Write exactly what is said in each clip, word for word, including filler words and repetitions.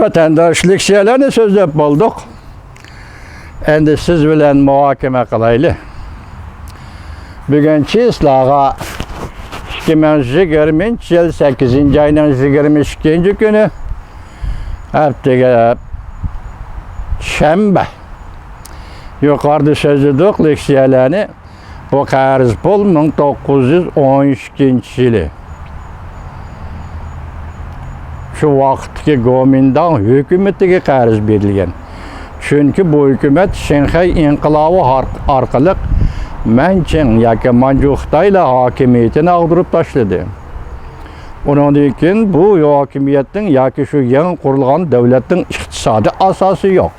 ۋەتەنداش، لېكسىيەلەرنى سۆزلەپ بولدۇق. ئەمدى سىز بىلەن مۇھاكىمە قىلايلى. بۈگۈن چىسلاغا ئىككى مىڭ يىگىرمىنچى يىل سەككىزىنچى ئاينىڭ يىگىرمە ئىككىنچى كۈنى، ھەپتىگە شەنبە. يۇقىرىدا سۆزلىدۇق لېكسىيەلەرنى. بۇ قەرز پۇل مىڭ توققۇز يۈز ئون ئىككىنچى يىلى شۇ ۋاقىتتىكى گومىنداڭ ھۆكۈمىتىگە قەرز بېرىلگەن. چۈنكى بۇ ھۆكۈمەت شىنخەي ئىنقىلابى ئار-، ئارقىلىق مەنچىڭ ياكى مانجۇ خىتايلار ھاكىمىيىتىنى ئاغدۇرۇپ تاشلىدى. ئۇنىڭدىن كېيىن بۇ ھاكىمىيەتنىڭ ياكى شۇ يېڭى قۇرۇلغان دۆلەتنىڭ ئىقتىسادىي ئاساسى يوق.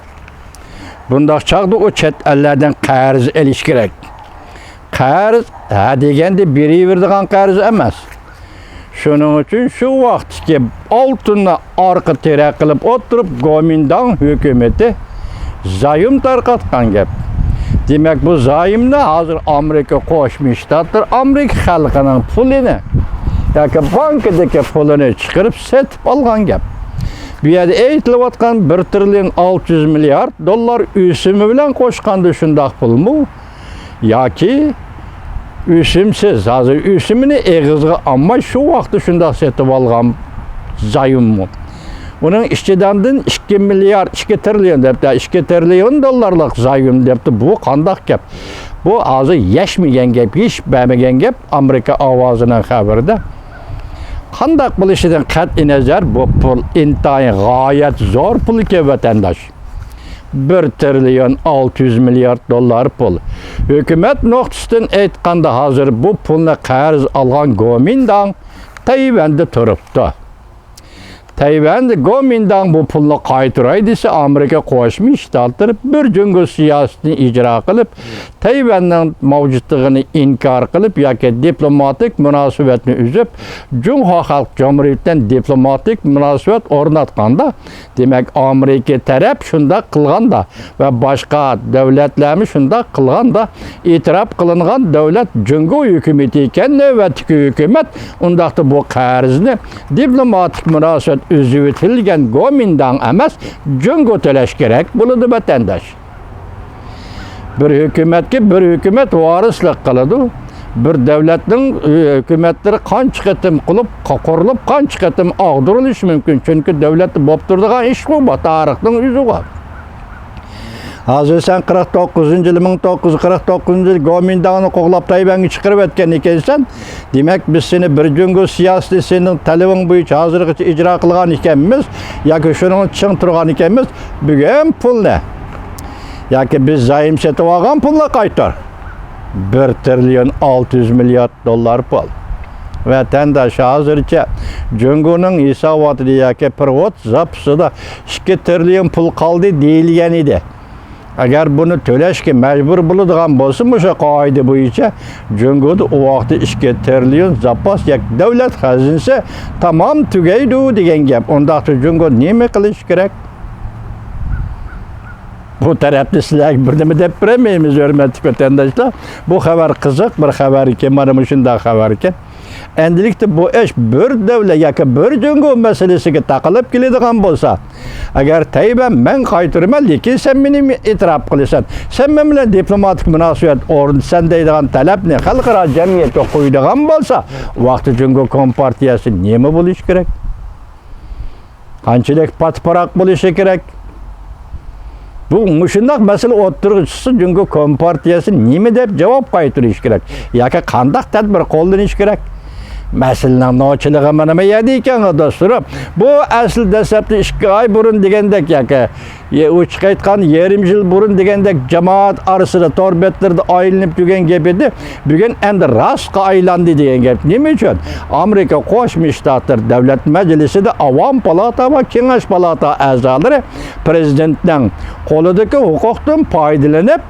بۇنداق چاغدا ئۇ چەت ئەللەردىن قەرز ئېلىش كېرەك. قەرز ھە دېگەندە بېرىۋېرىدىغان قەرز ئەمەس. شۇنىڭ ئۈچۈن شۇ ۋاقىتتىكى ئالتۇننى ئارقا تىرەك قىلىپ ئولتۇرۇپ، گومىنداڭ ھۆكۈمىتى زايوم تارقاتقان گەپ. دېمەك، بۇ زايومنى ھازىر ئامېرىكا قوشما شتاتلىرى ئامېرىكا خەلقىنىڭ پۇلىنى ياكى بانكىدىكى پۇلىنى چىقىرىپ سېتىپ ئالغان گەپ. بۇ يەردە ئېيتىلىۋاتقان بىر تىرىليون ئالتە يۈز مىليارد دوللار ئۆسۈمى بىلەن قوشقاندا شۇنداق پۇلمۇ؟ ياكى ئۆسۈمسىز، ھازىر ئۆسۈمىنى ئېغىزغا ئالماي شۇ ۋاقىتتا شۇنداق سېتىۋالغان زايوممۇ؟ ئۇنىڭ ئىچىدىن ئىككى مىليارد، ئىككى تىرىليون دەپتۇ، ئىككى تىرىليون دوللارلىق زايوم دەپتۇ. بۇ قانداق گەپ؟ بۇ ھازىر يەشمىگەن گەپ، يېشىپ بەرمىگەن گەپ ئامېرىكا ئاۋازىنىڭ خەۋىرىدە. قانداق بولۇشىدىن قەتئىينەزەر، بۇ پۇل ئىنتايىن غايەت زور پۇل ئىكەن، ۋەتەنداش. بىر تىرىليون ئالتە يۈز مىليارد دوللار پۇل. ھۆكۈمەت نۇقتىسىدىن ئېيتقاندا، ھازىر بۇ پۇلنى قەرز ئالغان گومىنداڭ تەيۋەندە تۇرۇپتۇ. تەيۋەندە گومىنداڭ بۇ پۇلنى قايتۇراي دېسە، ئامېرىكا قوشما شتاتلىرى بىر جۇڭگو سىياسىتىنى ئىجرا قىلىپ، تەيۋەننىڭ مەۋجۇتلۇقىنى ئىنكار قىلىپ ياكى دىپلوماتىك مۇناسىۋەتنى ئۈزۈپ، جۇڭخۇا خەلق جۇمھۇرىيىتى بىلەن دىپلوماتىك مۇناسىۋەت ئورناتقاندا، دېمەك، ئامېرىكا تەرەپ شۇنداق قىلغاندا ۋە باشقا دۆلەتلەرمۇ شۇنداق قىلغاندا، ئېتىراپ قىلىنغان دۆلەت جۇڭگو ھۆكۈمىتى ئىكەن، نۆۋەتتىكى ھۆكۈمەت ئۇنداقتا بۇ قەرزنى دىپلوماتىك مۇناسىۋەت ئۈزۈۋېتىلگەن گومىنداڭ ئەمەس، جۇڭگو تۆلەش كېرەك بولىدۇ، ۋەتەنداش. بىر ھۆكۈمەتكە بىر ھۆكۈمەت ۋارىسلىق قىلىدۇ. بىر دۆلەتنىڭ، ئى، ھۆكۈمەتلىرى قانچە قېتىم قۇلۇپ، قۇرۇلۇپ، قانچە قېتىم ئاغدۇرۇلۇشى مۇمكىن. چۈنكى دۆلەتتە بولۇپ تۇرىدىغان ئىش بۇ، بۇ تارىخنىڭ ئۆزى بار. ھازىر سەن قىرىق توققۇزىنچى يىلى، مىڭ توققۇز يۈز قىرىق توققۇزىنچى يىلى گومىنداڭنى قوغلاپ تەيۋەنگە چىقىرىۋەتكەن ئىكەنسەن، دېمەك، بىز سېنى بىر جۇڭگو سىياسىتى سېنىڭ تەلىپىڭ بويىچە ھازىرغىچە ئىجرا قىلغان ئىكەنمىز ياكى شۇنىڭغا چىڭ تۇرغان ئىكەنمىز. بۈگۈن پۇلنى ياكى بىز زايوم سېتىۋالغان پۇلنى قايتۇر. بىر تىرىليون ئالتە يۈز مىليارد دوللار پۇل. ۋەتەنداش، ھازىرچە جۇڭگونىڭ ھېساباتىدا ياكى پېرېۋوت زاپىسىدا ئىككى تىرىليون پۇل قالدى دېيىلگەن ئىدى. ئەگەر بۇنى تۆلەشكە مەجبۇر بولىدىغان بولسا، مۇشۇ قائىدە بويىچە جۇڭگودا ئۇ ۋاقىتتا ئىككى تىرىليون زاپاس ياكى دۆلەت خەزىنىسى تامام تۈگەيدۇ دېگەن گەپ. ئۇنداقتا جۇڭگو نېمە قىلىشى كېرەك؟ بۇ تەرەپتە سىلەرگە بىر نېمە دەپ بېرەلمەيمىز، ھۆرمەتلىك ۋەتەنداشلار. بۇ خەۋەر قىزىق بىر خەۋەر ئىكەن، مانا مۇشۇنداق خەۋەر ئىكەن. ئەمدىلىكتە بۇ ئىش بىر دۆلەت ياكى بىر جۇڭگو مەسىلىسىگە تاقىلىپ كېلىدىغان بولسا، ئەگەر تەيۋەن مەن قايتۇرىمەن، لېكىن سەن مېنى ئېتىراپ قىلىسەن، سەن مەن بىلەن دىپلوماتىك مۇناسىۋەت ئورنىتىسەن دەيدىغان تەلەپنى خەلقئارا جەمئىيەتكە قويىدىغان بولسا، ۋاقتى جۇڭگو كومپارتىيەسى نېمە بولۇشى كېرەك؟ قانچىلىك پات-پاراق بولۇشى كېرەك؟ بۇ مۇشۇنداق مەسىلە ئوتتۇرىغا چىقسا، جۇڭگو كومپارتىيەسى نېمە دەپ جاۋاب قايتۇرۇشى كېرەك؟ ياكى قانداق تەدبىر قوللىنىشى كېرەك؟ مەسىلىنىڭ نوچىلىقى مانا بۇ يەردە ئىكەن، دوستلىرىم. بۇ ئەسلى دەسلەپتە ئىككى ئاي بۇرۇن دېگەندەك ياكى ئوچۇق ئېيتقان، يېرىم يىل بۇرۇن دېگەندەك جامائەت ئارىسىدا، تور بەتلىرىدە ئايلىنىپ يۈرگەن گەپ ئىدى. بۈگۈن ئەمدى راستقا ئايلاندى دېگەن گەپ. نېمە ئۈچۈن؟ ئامېرىكا قوشما شتاتلىرى دۆلەت مەجلىسىدە ئاۋام پالاتا ۋە كېڭەش پالاتا ئەزالىرى پىرېزىدېنتنىڭ قولىدىكى ھوقۇقتىن پايدىلىنىپ،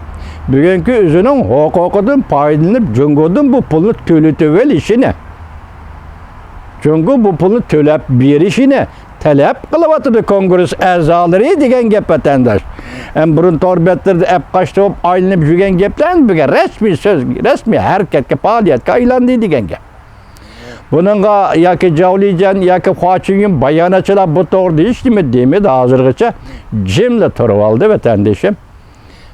بۈگۈنكى ئۆزىنىڭ ھوقۇقىدىن پايدىلىنىپ، جۇڭگودىن بۇ پۇلنى تۆلىتىۋېلىشىنى، جۇڭگو بۇ پۇلنى تۆلەپ بېرىشىنى تەلەپ قىلىۋاتىدۇ كونگرېس ئەزالىرى دېگەن گەپ، ۋەتەنداش. ئەم، بۇرۇن تور بەتلىرىدە ئەپقاچتى بولۇپ ئايلىنىپ يۈرگەن گەپلەر بۈگۈن رەسمىي سۆز، رەسمىي ھەرىكەتكە، پائالىيەتكە ئايلاندى دېگەن گەپ. بۇنىڭغا ياكى جاۋلىجيەن ياكى خۇا چۈنيۈن باياناتچىلار بۇ توغرىدا ھېچنېمە دېمىدى ھازىرغىچە. جىملا تۇرۇۋالدى ۋەتەندىشىم.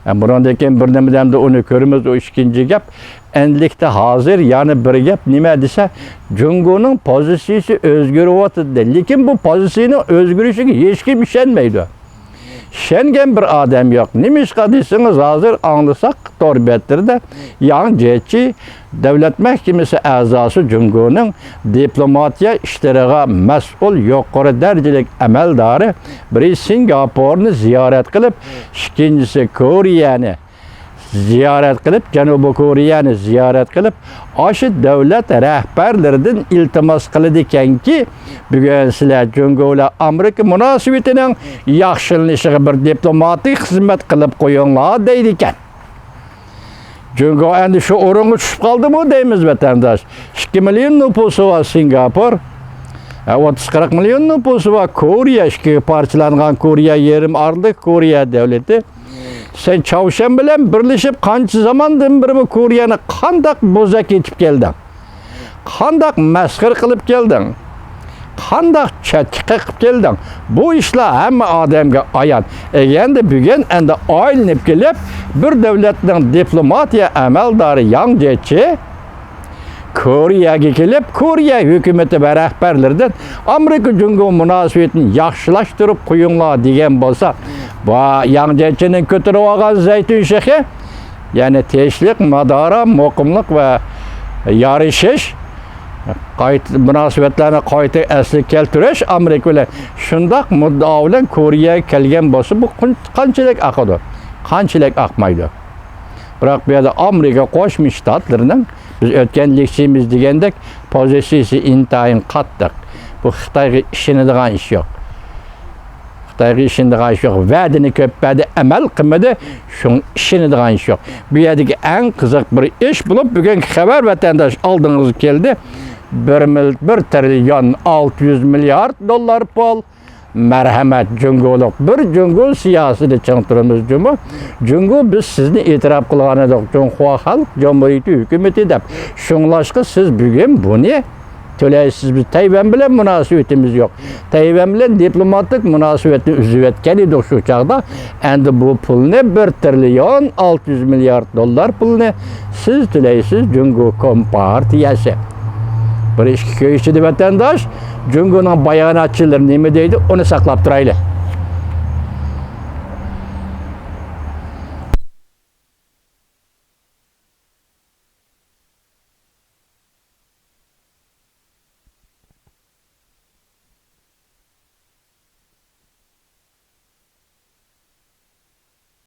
ئە، بۇنىڭدىن كېيىن بىر نېمە دەمدە ئۇنى كۆرىمىز، ئۇ ئىككىنچى گەپ. ئەنلىكتە ھازىر يەنە بىر گەپ نېمە دېسە، جۇڭگونىڭ پوزىتسىيىسى ئۆزگىرىۋاتىدۇ. لېكىن بۇ پوزىتسىيىنىڭ ئۆزگىرىشىگە ھېچكىم ئىشەنمەيدۇ. ئىشەنگەن بىر ئادەم يوق. نېمىشقا دېسىڭىز، ھازىر ئاڭلىساق تور بەتلىرىدە ياڭ جيېچى، دۆلەت مەھكىمىسى ئەزاسى، جۇڭگونىڭ دىپلوماتىيە ئىشلىرىغا مەسئۇل يۇقىرى دەرىجىلىك ئەمەلدارى، بىرى سىنگاپورنى زىيارەت قىلىپ، ئىككىنچىسى كورېيەنى زىيارەت قىلىپ، جەنۇبىي كورېيەنى زىيارەت قىلىپ، ئاشۇ دۆلەت رەھبەرلىرىدىن ئىلتىماس قىلىدىكەنكى، بۈگۈن سىلەر جۇڭگو بىلەن ئامېرىكا مۇناسىۋىتىنىڭ ياخشىلىنىشىغا بىر دىپلوماتىك خىزمەت قىلىپ قويۇڭلار دەيدىكەن. جۇڭگو ئەمدى شۇ ئورۇنغا چۈشۈپ قالدىمۇ دەيمىز، ۋەتەنداش. ئىككى مىليون نوپۇسى بار سىنگاپور، ھە، ئوتتۇز قىرىق مىليون نوپۇسى بار كورېيە، ئىككىگە پارچىلانغان كورېيە يېرىم ئارىلىق كورېيە دۆلىتى. سەن چاۋشيەن بىلەن بىرلىشىپ قانچە زاماندىن بېرى بۇ كورېيەنى قانداق بوزەك ئېتىپ كەلدىڭ؟ قانداق مەسخىرە قىلىپ كەلدىڭ؟ قانداق چەتكە قېقىپ كەلدىڭ؟ بۇ ئىشلار ھەممە ئادەمگە ئايان. ئەگەندە بۈگۈن ئەمدى ئايلىنىپ كېلىپ، بىر دۆلەتنىڭ دىپلوماتىيە ئەمەلدارى ياڭ جيېچى كورېيەگە كېلىپ، كورېيە ھۆكۈمىتى ۋە رەھبەرلىرىدىن ئامېرىكا جۇڭگو مۇناسىۋىتىنى ياخشىلاشتۇرۇپ قويۇڭلار دېگەن بولسا، بۇ ياڭ جيېچىنىڭ كۆتۈرۈپ ئالغان زەيتۇن شېخى، يەنى تىنچلىق، مادارا، مۇقىملىق ۋە يارىشىش، قايتا، مۇناسىۋەتلەرنى قايتا ئەسلىگە كەلتۈرۈش ئامېرىكا بىلەن شۇنداق مۇددىئا بىلەن كورېيەگە كەلگەن بولسا، بۇ قۇن-، قانچىلىك ئاقىدۇ؟ قانچىلىك ئاقمايدۇ؟ بىراق بۇ يەردە ئامېرىكا قوشما شتاتلىرىنىڭ، بىز ئۆتكەن لېكسىيىمىز دېگەندەك، پوزىتسىيىسى ئىنتايىن قاتتىق. بۇ خىتايغا ئىشىنىدىغان ئىش يوق. خىتايغا ئىشىنىدىغان ئىش يوق. ۋەدىنى كۆپ بەردى، ئەمەل قىلمىدى. شۇڭا ئىشىنىدىغان ئىش يوق. بۇ يەردىكى ئەڭ قىزىق بىر ئىش بولۇپ، بۈگۈنكى خەۋەر، ۋەتەنداش، ئالدىڭىزغا كەلدى. بىر مىل-، بىر تىرىليون ئالتە يۈز مىليارد دوللار پۇل. مەرھەمەت، جۇڭگولۇق بىر جۇڭگو سىياسىتىدە چىڭ تۇرىمىز جۇمۇ. جۇڭگو، بىز سىزنى ئېتىراپ قىلغان ئىدۇق، جۇڭخۇا خەلق جۇمھۇرىيىتى ھۆكۈمىتى دەپ. شۇڭلاشقا سىز بۈگۈن بۇنى تۆلەيسىز. بىز تەيۋەن بىلەن مۇناسىۋىتىمىز يوق. تەيۋەن بىلەن دىپلوماتىك مۇناسىۋەتنى ئۈزۈۋەتكەن ئىدۇق شۇ چاغدا. ئەمدى بۇ پۇلنى، بىر تىرىليون ئالتە يۈز مىليارد دوللار پۇلنى سىز تۆلەيسىز، جۇڭگو كومپارتىيەسى. بىر ئىككى كۈن ئىچىدە، ۋەتەنداش، جۇڭگونىڭ باياناتچىلىرى نېمە دەيدۇ، ئۇنى ساقلاپ تۇرايلى.